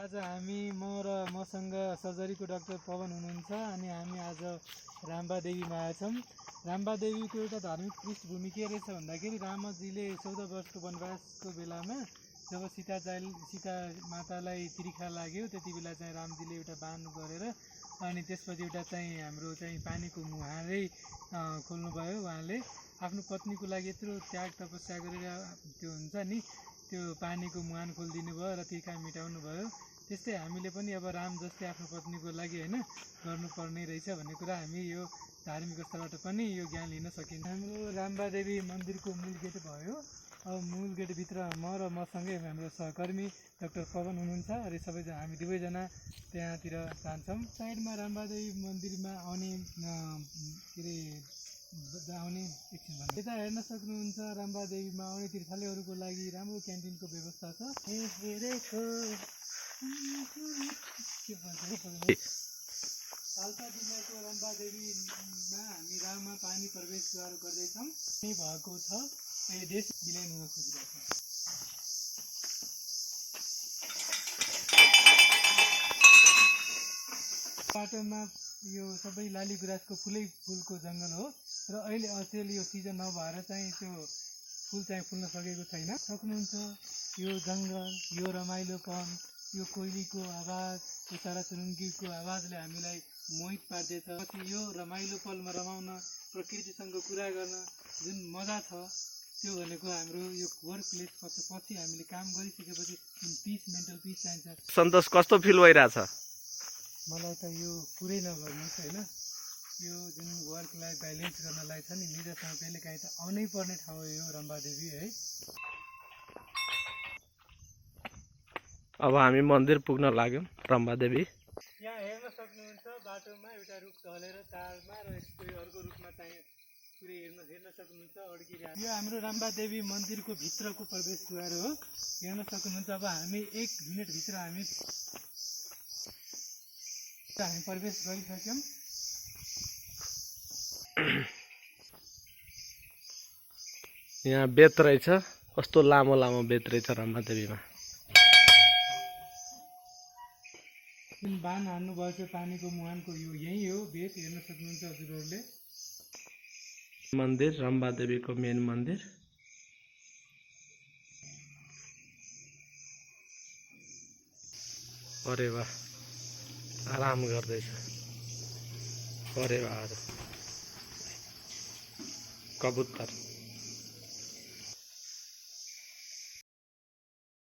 आज हामी म र मसँग सर्जरीको डाक्टर पवन हुनुहुन्छ अनि हामी आज रामबा देवीमा आएछौँ। रामबा देवीको एउटा धार्मिक पृष्ठभूमि के रहेछ भन्दाखेरि रामजीले 14 वर्षको वनवासको बेलामा जब सीता मातालाई तिरिखा लाग्यो त्यति बेला चाहिँ रामजीले एउटा बाण गरेर अनि त्यसपछि एउटा चाहिँ हाम्रो चाहिँ पानीको मुहानै खोल्नुभयो। उहाँले आफ्नो पत्नीको लागि यत्रो त्याग तपस्या गरेर त्यो हुन्छ नि त्यो पानीको मुहान खोलिदिनु भयो र तिर्खा मिटाउनु भयो। त्यस्तै हामीले पनि अब राम जस्तै आफ्नो पत्नीको लागि होइन गर्नुपर्ने रहेछ भन्ने कुरा हामी यो धार्मिक स्थलबाट पनि यो ज्ञान लिन सकिन्छ। हाम्रो रामबा देवी मन्दिरको मूल गेट भयो। अब मूल गेटभित्र म र मसँगै हाम्रो सहकर्मी डाक्टर पवन हुनुहुन्छ र सबैजना हामी दुवैजना त्यहाँतिर जान्छौँ। साइडमा रामबा देवी मन्दिरमा आउने एकछिन भन्नु यता हेर्न सक्नुहुन्छ। रामबा देवीमा आउने तीर्थालुहरूको लागि राम्रो क्यान्टिनको व्यवस्था छ। पाल्पा जिल्लाको रामबा देवीमा हामी राममा पानी प्रवेशद्वार गर्दैछौँ। यही भएको छ अहिले देश विलयन हुन खोजिरहेको छ। बाटोमा यो सबै लाली गुराँसको फुलको जङ्गल हो र अहिले अस्ट्रेलिया यो सिजन नभएर चाहिँ त्यो फुल चाहिँ फुल्न सकेको छैन। सक्नुहुन्छ यो जङ्गल, यो रमाइलोपन, यो कोइलीको आवाज, यो चराचुरुङ्गीको आवाजले हामीलाई मोहित पार्दैछ। यो रमाइलो पलमा रमाउन, प्रकृतिसँग कुरा गर्न जुन मजा छ त्यो भनेको हाम्रो यो वर्क प्लेस पछि हामीले काम गरिसकेपछि जुन पिस, मेन्टल पिस चाहिन्छ। सन्तोष कस्तो फिल भइरहेछ? मलाई त यो पुरै नगर्नुहोस् होइन, यो जुन वर्क लाइफ ब्यालेन्स गर्नलाई छ नि निजसँग कहिले काहीँ त आउनै पर्ने ठाउँ हो यो रामबा देवी है। अब हामी मन्दिर पुग्न लाग्यौँ रामबा देवी। यहाँ हेर्न सक्नुहुन्छ बाटोमा एउटा रुख ढलेर तारमा र अर्को रुखमा चाहिँ पुरै हेर्न सक्नुहुन्छ अड्किरहेको। यो हाम्रो रामबा देवी मन्दिरको भित्रको प्रवेशद्वार हो, हेर्न सक्नुहुन्छ। अब हामी 1 मिनटभित्र हामी प्रवेश गरिसक्यौँ। यहाँ बेत रहेछ, कस्तो लामो लामो बेत रहेछ रामबा देवीमा। जुन बाण हान्नुभएको छ पानीको मुहानको यो यही हो बेत, हेर्न सक्नुहुन्छ हजुरहरूले। मन्दिर रामबा देवीको मेन मन्दिर। अरे वाह, आराम गर्दैछ। अरे वाह, कबुतर।